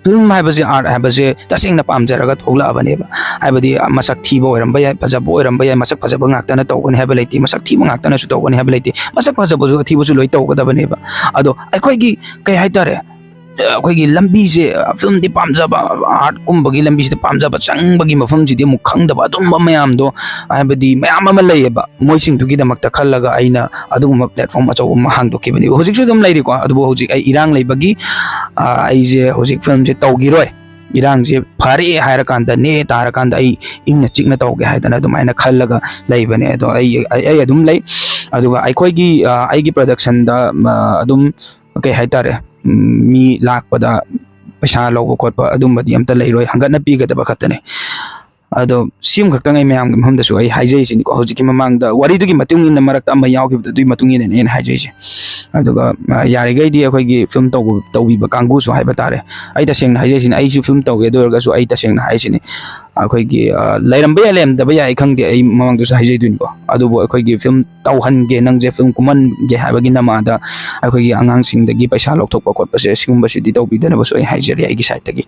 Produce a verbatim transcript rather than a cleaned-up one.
Film ꯍꯥꯏꯕꯁꯦ, art ꯍꯥꯏꯕꯁꯦ ꯇꯁꯦꯡꯅ ꯄꯥꯝꯖꯔꯒ ꯊꯣꯛꯂꯛꯑꯕꯅꯦꯕ꯫ ꯍꯥꯏꯕꯗꯤ ꯃꯁꯛ ꯊꯤꯕ ꯑꯣꯏꯔꯝꯕ ꯌꯥꯏ, ꯐꯖꯕ ꯑꯣꯏꯔꯝꯕ ꯌꯥꯏ, ꯃꯁꯛ ꯐꯖꯕ ꯉꯥꯛꯇꯅ ꯇꯧꯒꯅꯤ ꯍꯥꯏꯕ ꯂꯩꯇꯦ, ꯃꯁꯛ ꯊꯤꯕ ꯉꯥꯛꯇꯅꯁꯨ ꯇꯧꯒꯅꯤ ꯍꯥꯏꯕ ꯂꯩꯇꯦ, ꯃꯁꯛ ꯐꯖꯕꯁꯨ ꯑꯊꯤꯕꯁꯨ ꯂꯣꯏ ꯇꯧꯒꯗꯕꯅꯦꯕ꯫ ꯑꯗꯣ ꯑꯩꯈꯣꯏꯒꯤ ꯀꯩ ꯍꯥꯏꯇꯥꯔꯦ, ꯑꯩꯈꯣꯏꯒꯤ ꯂꯝꯕꯤꯁꯦ, ꯐꯤꯂꯝꯗꯤ ꯄꯥꯝꯖꯕ, ꯑꯥꯔꯠꯀꯨꯝꯕꯒꯤ ꯂꯝꯕꯤꯁꯤꯗ ꯄꯥꯝꯖꯕ ꯆꯪꯕꯒꯤ ꯃꯐꯝꯁꯤꯗꯤ ꯑꯃꯨꯛ ꯈꯪꯗꯕ, ꯑꯗꯨꯝꯕ ꯃꯌꯥꯝꯗꯣ, ꯍꯥꯏꯕꯗꯤ ꯃꯌꯥꯝ ꯑꯃ ꯂꯩꯌꯦꯕ꯫ ꯃꯣꯏꯁꯤꯡꯗꯨꯒꯤꯗꯃꯛꯇ ꯈꯜꯂꯒ ꯑꯩꯅ ꯑꯗꯨꯒꯨꯝꯕ ꯄ꯭ꯂꯦꯠꯐꯣꯝ ꯑꯆꯧꯕ ꯑꯃ ꯍꯥꯡꯗꯣꯛꯈꯤꯕꯅꯦꯕ꯫ ꯍꯧꯖꯤꯛꯁꯨ ꯑꯗꯨꯝ ꯂꯩꯔꯤꯀꯣ, ꯑꯗꯨꯕꯨ ꯍꯧꯖꯤꯛ ꯑꯩ ꯏꯔꯥꯡ ꯂꯩꯕꯒꯤ, ꯑ, ꯑꯩꯁꯦ ꯍꯧꯖꯤꯛ ꯐꯤꯂꯝꯁꯦ ꯇꯧꯈꯤꯔꯣꯏ꯫ ꯏꯔꯥꯡꯁꯦ ꯐꯔꯦ ꯍꯥꯏꯔꯀꯥꯟꯗ, ꯅꯦ ꯇꯥꯔꯀꯥꯟꯗ ꯑꯩ ꯏꯪꯅ ꯆꯤꯛꯅ ꯇꯧꯒꯦ ꯍꯥꯏꯗꯅ ꯑꯗꯨꯃꯥꯏꯅ ꯈꯜꯂꯒ ꯂꯩꯕꯅꯦ꯫ ꯑꯗꯣ ꯑꯩ, ꯑꯩ, ꯑꯩ ꯑꯗꯨꯝ ꯂꯩ꯫ ꯑꯗꯨꯒ ꯑꯩꯈꯣꯏꯒꯤ, ꯑ, ꯑꯩꯒꯤ ꯄ꯭ꯔꯗꯛꯁꯟꯗ, ꯑ, ꯑꯗꯨꯝ ꯀꯩ ꯍꯥꯏꯇꯥꯔꯦ, ꯎꯝ, ꯃꯤ ꯂꯥꯛꯄꯗ ꯄꯩꯁꯥ ꯂꯧꯕ ꯈꯣꯠꯄ ꯑꯗꯨꯝꯕꯗꯤ ꯑꯝꯇ ꯂꯩꯔꯣꯏ, ꯍꯪꯒꯠꯅ ꯄꯤꯒꯗꯕ ꯈꯛꯇꯅꯦ꯫ ꯑꯗꯣ ꯁꯤ ꯑꯃꯈꯛꯇꯪ ꯑꯩ ꯃꯌꯥꯝꯒꯤ ꯃꯐꯝꯗꯁꯨ ꯑꯩ ꯍꯥꯏꯖꯔꯤꯁꯤꯅꯤꯀꯣ, ꯍꯧꯖꯤꯛꯀꯤ ꯃꯃꯥꯡꯗ ꯋꯥꯔꯤꯗꯨꯒꯤ ꯃꯇꯨꯡ ꯏꯟꯅ ꯃꯔꯛꯇ ꯑꯃ ꯌꯥꯎꯈꯤꯕꯗꯣ, ꯑꯗꯨꯒꯤ ꯃꯇꯨꯡ ꯏꯟꯅꯅꯦ ꯑꯩꯅ ꯍꯥꯏꯖꯔꯤꯁꯦ꯫ ꯑꯗꯨꯒ, ꯑ, ꯌꯥꯔꯤꯈꯩꯗꯤ ꯑꯩꯈꯣꯏꯒꯤ ꯐꯤꯂꯝ ꯇꯧꯕ, ꯇꯧꯕꯤꯕ ꯀꯥꯡꯕꯨꯁꯨ ꯍꯥꯏꯕ ꯇꯥꯔꯦ, ꯑꯩ ꯇꯁꯦꯡꯅ ꯍꯥꯏꯖꯔꯤꯁꯤꯅꯤ, ꯑꯩꯁꯨ ꯐꯤꯂꯝ ꯇꯧꯋꯦ, ꯑꯗꯨ ꯑꯣꯏꯔꯒꯁꯨ ꯑꯩ ꯇꯁꯦꯡꯅ ꯍꯥꯏꯁꯤꯅꯤ, ꯑꯩꯈꯣꯏꯒꯤ, ꯑ, ꯂꯩꯔꯝꯕ ꯌꯥꯏ, ꯂꯩꯔꯝꯗꯕ ꯌꯥꯏ, ꯑꯩ ꯈꯪꯗꯦ, ꯑꯩ ꯃꯃꯥꯡꯗꯁꯨ ꯍꯥꯏꯖꯗꯣꯏꯅꯤꯀꯣ, ꯑꯗꯨꯕꯨ ꯑꯩꯈꯣꯏꯒꯤ ꯐꯤꯂꯝ ꯇꯧꯍꯟꯒꯦ, ꯅꯪꯁꯦ ꯐꯤꯂꯝ ꯀꯨꯝꯍꯟꯒꯦ ꯍꯥꯏꯕꯒꯤ ꯅꯃꯥꯗ ꯑꯩꯈꯣꯏꯒꯤ ꯑꯉꯥꯡꯁꯤꯡꯗꯒꯤ ꯄꯩꯁꯥ ꯂꯧꯊꯣꯛꯄ ꯈꯣꯠꯄꯁꯦ, ꯁꯤꯒꯨꯝꯕꯁꯤꯗꯤ ꯇꯧꯕꯤꯗꯅꯕꯁꯨ ꯑꯩ ꯍꯥꯏꯖꯔꯤ ꯑꯩꯒꯤ ꯁꯥꯏꯠꯇꯒꯤ꯫